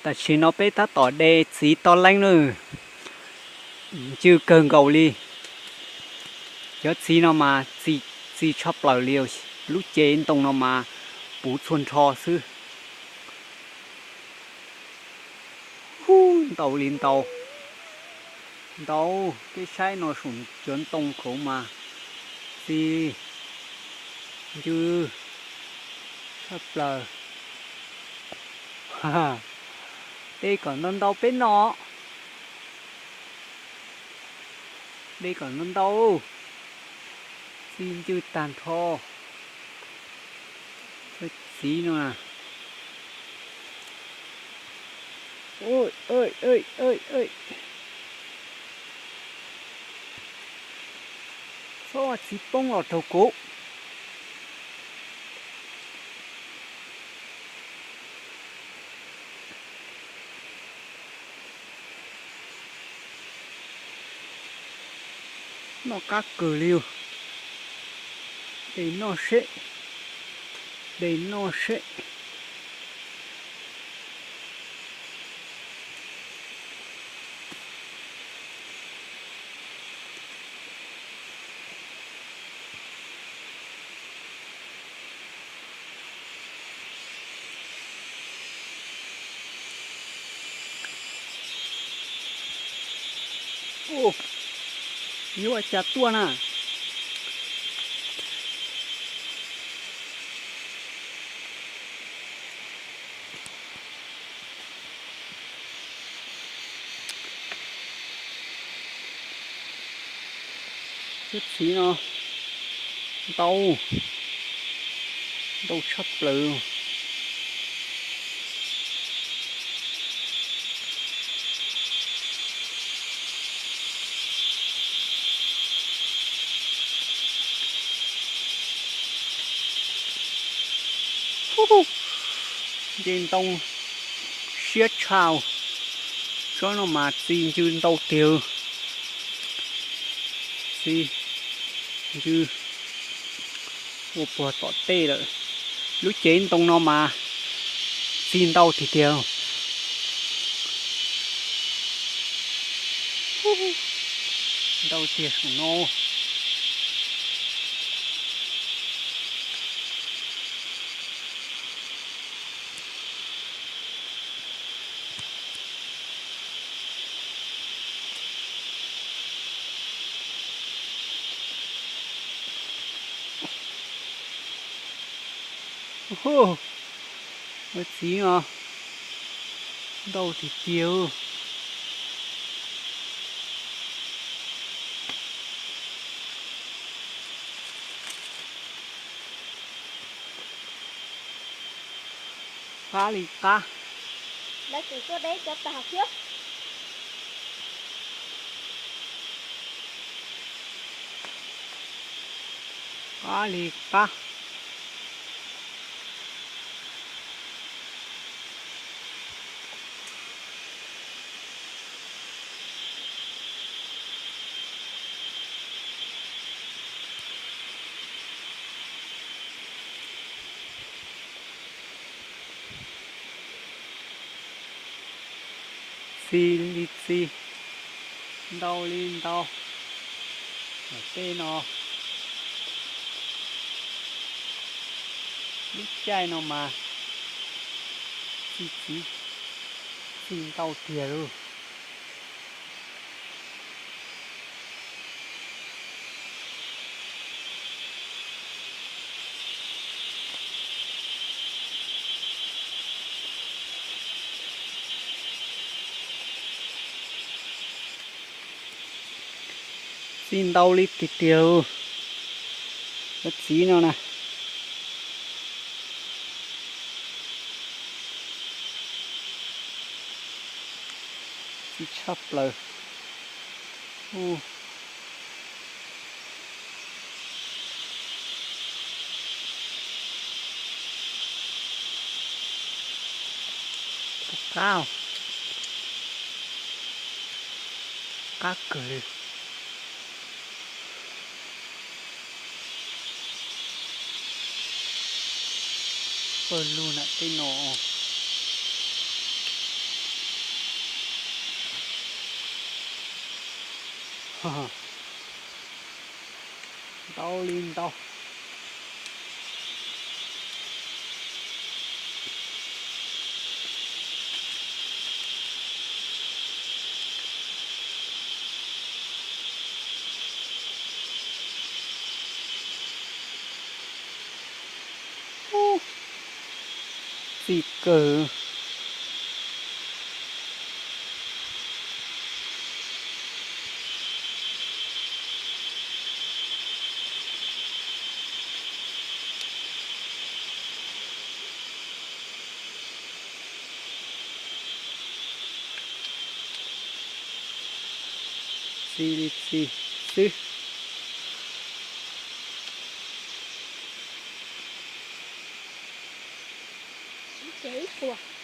Tam sim no peb tab tom de txiv toj leeb na, ncw kawg nkaus li. Cov txiv no mas txi tshaj plaws li, lub cev ntoo no mas puv txhua nrho xwb. Ntau li ntau, ntau, peb saib no saum cov ntoo khaum mas txi ncw tshaj plaws. De kom ntau ntau peb noj. De kom ntau ntau, txi ncw tag nrho. Txiv no, txhob txiv poob los raug kuv. Noj qab kawg li. De noj seb, de noj seb. Yuav ua cas tuaj na. Cov txiv no ntau, ntau tshaj plaws. Nce ntoo siab tshaj. Tsob no mas txi ncw ntau tiag. Txi ncw ua puag tom tej lawm. Lub cev ntoo no mas txi ntau tiag tiag. Ntau tiag saum no. Ua txiv no ntau tiag tiag. Qab li qab. Qab li qab. Txi li txi, ntau li ntau. Tej no, lub caij no mas txi txiv txi ntau tiag lauj. Txi ntau li tiag tiag, cov txiv no na. Txi tshaj plaws. Qab, qab kawg li. Pawg lug nram tej no. Ntau li ntau. Txi kawg. Txi li txi xwb. Ib puas.